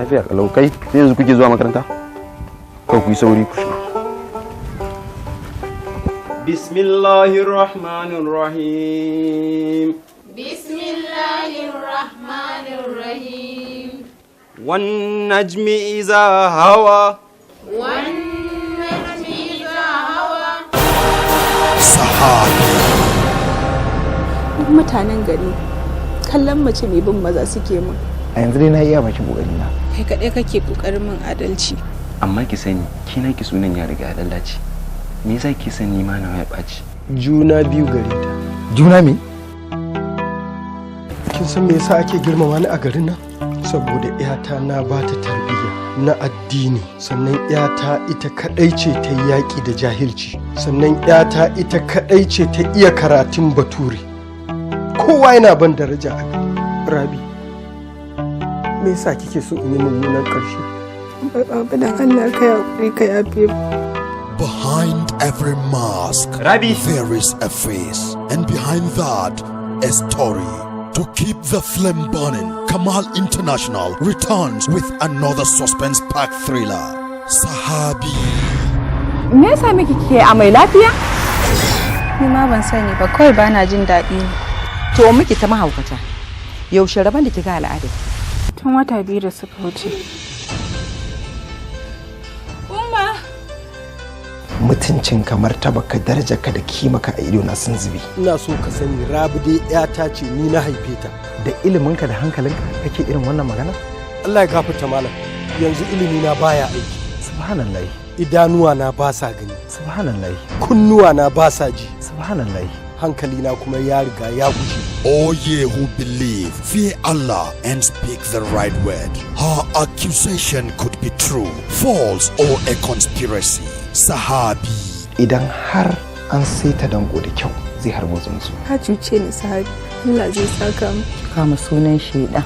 Lafiya kalau. Kai, sai yanzu kuke zuwa makaranta? Kawai ku yi sauri ku shiga. بسم الله الرحمن الرحيم. بسم الله الرحمن الرحيم. والنجم إذا هوى. والنجم إذا هوى. Sahabi. Duk mutanen gari kallon mace mai bin maza suke mun. A yanzu dai na iya bakin kokari na. Kai kaɗai kake ƙoƙarin min adalci. Amma ki sani, kina ki sunan ya riga ya lalace. Me yasa ki sani ma nawa ya ɓaci? Juna biyu gare ta. Juna me? Kin san me yasa ake girmama ni a garin nan? Saboda 'yata na ba ta tarbiyya na addini, sannan 'yata ita kadai ce ta yi yaƙi da jahilci, sannan 'yata ita kadai ce ta iya karatun Bature. Kowa yana ban daraja a gari. Rabi, me yasa kike so in yi mummunan ƙarshe? Baba, dan Allah ka haƙuri, ka yafe mu. Behind every mask, Rabi. there is a face, and behind that, a story. To keep the flame burning, Kamal International returns with another suspense-packed thriller, Sahabi. Me yasa miki kike amai, lafiya? Ni ma ban sani ba, kawai bana jin daɗi ne. To, miki ta mahaukata. Yaushe rabon da kika al'ada? Tun wata 2 da suka wuce. Umma! Mutuncin kamar tabaka, darajarka da kimaka a ido na sun zube. Ina so ka sani, Rabi dai 'yata ce, ni na haife ta. Da iliminka da hankalinka kake irin wannan magana? Allah ya gafarta malam, yanzu ilimi na baya aiki. Subhanallah. Idanuwa na ba sa gani. Subhanallah. Kunnuwa na ba sa ji. Subhanallah. Hankali na kuma ya riga ya gushe. All ye who believe, fear Allah and speak the right word. Her accusation could be true, false, or a conspiracy. Sahabi. Idan har an saita danko da kyau, zai harbo tsuntsu. Ka cuce ni, Sahabi. Allah zai saka mu. Kama sunan shaidan,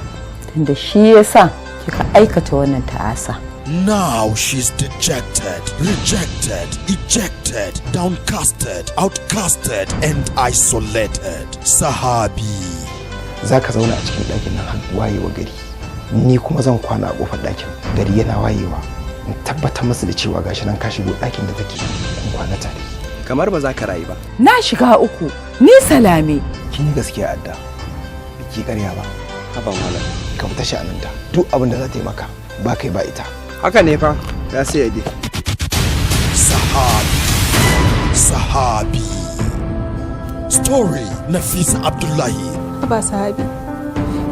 tunda shi yasa kika aikata wannan ta'asa. Now she's dejected, rejected, ejected, downcasted, outcasted, and isolated. Sahabi. Za ka zauna a cikin ɗakin nan har wayewa gari, ni kuma zan kwana a ƙofar ɗakin. Gari yana wayewa in tabbatar musu da cewa gashi nan ka shigo ɗakin da take, kun kwana tare. Kamar ba za ka rayu ba. Na shiga uku ni, Salame. Kin yi gaskiya, Adda, biki ƙarya ba. Haba malam. Ka fita sha'aninta, duk abin da za ta yi maka, ba kai ba ita. Haka ne fa, ya sai dai. Sahabi. Sahabi. Story: Nafisa Abdullahi. Ba Sahabi,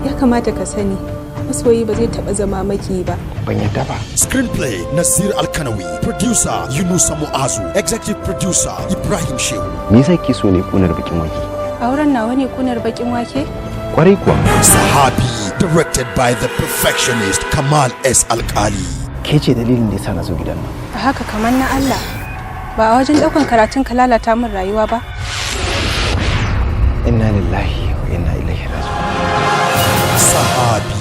ya kamata ka sani masoyi ba zai taɓa zama maki ba. Ban yadda ba. Screenplay: Nasir Alkanawi. Producer: Yunusa Muazu. Executive Producer: Ibrahim Shehu. Me yasa kike so ne kunar bakin wake? Auren nawa ne kunar bakin wake? Kwarai kuwa. Sahabi. Directed by the perfectionist Kamal S. Alkali. Ke ce dalilin da yasa na zo gidan nan. A haka kamar na Allah ba a wajen ɗaukan karatun ka lalata min rayuwa ba. Inna lillahi wa inna ilaihi raji'un. Sahabi.